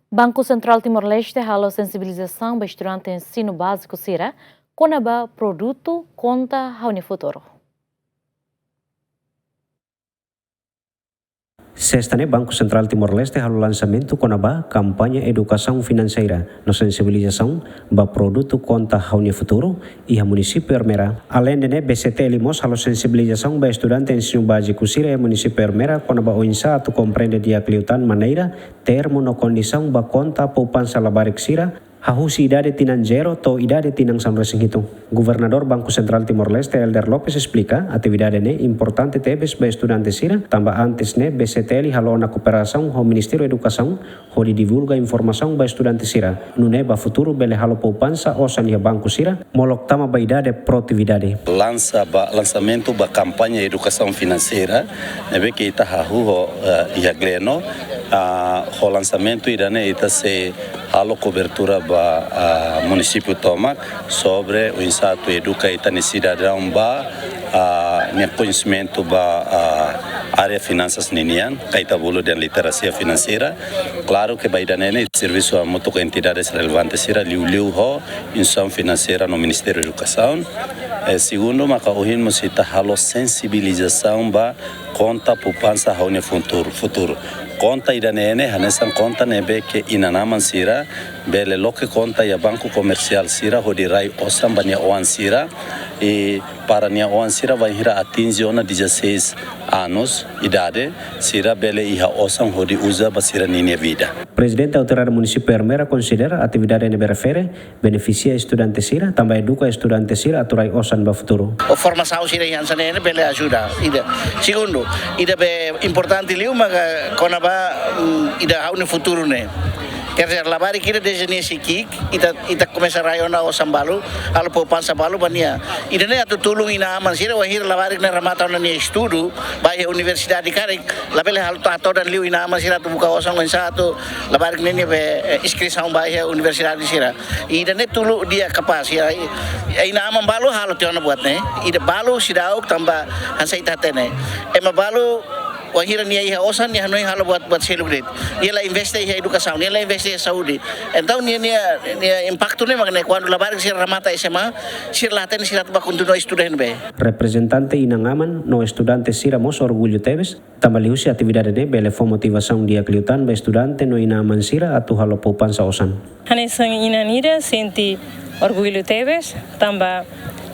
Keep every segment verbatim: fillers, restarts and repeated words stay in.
Banku Sentrál Timor-Leste halo sensibilizasaun ba estudante ensinu báziku sira kona-ba produtu Konta Ha'u-nia Futuru. Sesta ne'e, Banku Sentrál Timor-Leste halo lansamentu kona-ba kampaña edukasaun finanseira no sensibilizasaun ba produtu Konta Ha'u-nia Futuru iha munisípiu Ermera. Aleinde ne'e, B C T L mós halo sensibilizasaun ba estudante ensinu báziku sira iha munisípiu Ermera kona-ba oinsá atu komprende di'ak liután maneira, termu no kondisaun ba konta poupansa labarik sira, hahú husi idade tinan zero to'o idade tinan sanulu-resin-hitu. Governadór Banku Sentrál Timor-Leste, Helder Lopes, esplika, atividade ne'e importante tebes ba estudante sira, tanba antes ne'e B C T L halo ona kooperasaun ho Ministériu Edukasaun, hodi divulga informasaun ba estudante sira, nune'e ba futuru bele halo poupansa osan iha banku sira, molok tama ba idade produtividade. Lansa ba, lansamentu ba kampaña edukasaun finanseira ne'ebé ke ita hahú ho, eh, iha Gleno, ah, ho lansamentu ida-ne'e ita sei halo kobertura ba, ah, munisípiu tomak sobre oinsá atu eduka ita-nia sidadaun ba, ah, nia koñesimentu ba, ah, área finansas ninian, ka ita bolu dehan literasia finanseira. Klaru ke ba ida-ne'e ne'e servisu hamutuk ho entidades relevantes sira, liuliu ho instituisaun finanseira no Ministériu Edukasaun. Eh, segundu, maka ohin mós ita halo sensibilizasaun ba konta poupansa ha'u-nia futuru, futuru. Konta ida-ne'e ne'e hanesan konta ne'ebé ke inan-aman sira bele loke konta iha banku komersiál sira hodi rai osan ba nia oan sira, i para nia oan sira bainhira atinje ona dezasseis anus idade, sira bele iha osan hodi uza ba sira ninia vida. Prezidente Autoridade Munisípiu Ermera konsidera atividade ne'ebé refere benefisia estudante sira, tanba eduka estudante sira atu rai osan ba futuru. O formasaun sira iha hanesan ne'e bele ajuda. Ida. Segundu, ida be importante liu maka kona-ba, mm, ida ha'u-nia futuru ne'e. Quer dizer, labarik ida desde nia sei ki'ik, ita, ita komesa rai ona osan balu, halo poupansa balu ba nia. Ida-ne'e atu tulun inan-aman sira, wainhira labarik ne'e remata ona nia estudu, ba iha universidade karik, labele halo to'o hatodan liu inan-aman sira atu buka osan oinsá atu labarik ne'e nia be, eh, inskrisaun ba iha universidade sira. Ida-ne'e tulun di'ak kapás, ya, inan-aman balu halo tiha ona buat ne'e. Ida balu seidauk tanba hanesan ita hatene. Ema balu wainhira nia iha osan, nia hanoin halo buat, buat seluk de'it. Nia la investe iha edukasaun, nia la investe iha saúde. Entaun nia, nia, nia impaktu ne'e mak ne'e kuandu labarik sira remata S M A, sira la hatene sira atu bá kontinua estuda iha ne'ebé. Reprezentante inan-aman no estudante sira mós orgullu tebes, tanba liuhusi atividade ne'e bele fó motivasaun di'ak liután ba estudante no inan-aman sira atu halo poupansa osan. Hanesan inan ida sente orgullu tebes, tanba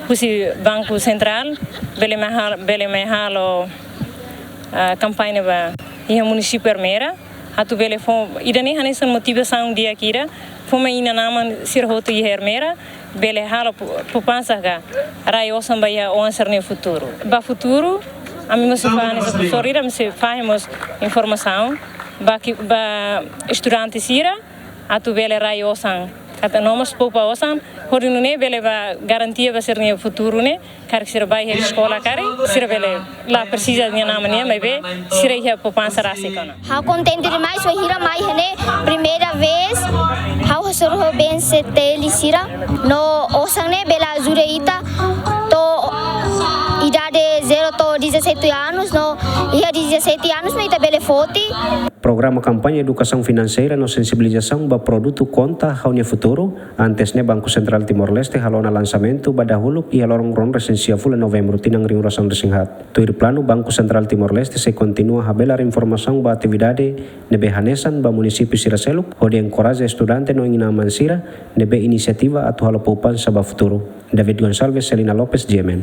husi Banku Sentrál bele mai hal-, bele mai halo, ah, kampaña ba iha munisípiu Ermera, atu bele fó, ida-ne'e hanesan motivasaun di'ak ida, fó mai inan-aman sira hotu iha Ermera, bele halo pou-, poupansa ka rai osan ba iha oan sira-nia futuru. Ba futuru, ami mós fó hanesan profesór ida, ami sei fahe mós informasaun ba ki-, ba estudante sira, atu bele rai osan. Katak no mós poupa osan, hodi nune'e bele ba garantia ba sira-nia futuru ne'e, karik sira bá iha eskola karik, sira bele la presiza nia inan-aman nian, maibé sira iha poupansa rasik ona. Ha'u kontente demais, wainhira mai iha ne'e primeira vez, ha'u hasoru ho B C T L sira, no osan ne'e bele ajuda ita to'o idade zero to'o dezassete anus, no iha dezassete anus mak ita bele foti. Programa kampaña edukasaun finanseira no sensibilizasaun ba produtu Konta Ha'u-nia Futuru, antes ne'e Banku Sentrál Timor-Leste halo ona lansamentu ba dahuluk iha loron ruanulu-resin-sia fulan Novembru tinan rihun ruasaan-resin-haat. Tuir planu, Banku Sentrál Timor-Leste sei kontinua habelar informasaun ba atividade ne'ebé hanesan ba munisípiu sira seluk, hodi enkoraja estudante no inan-aman sira ne'ebé inisiativa atu halo poupansa ba futuru. David Gonçalves, Celina Lopes, G M N.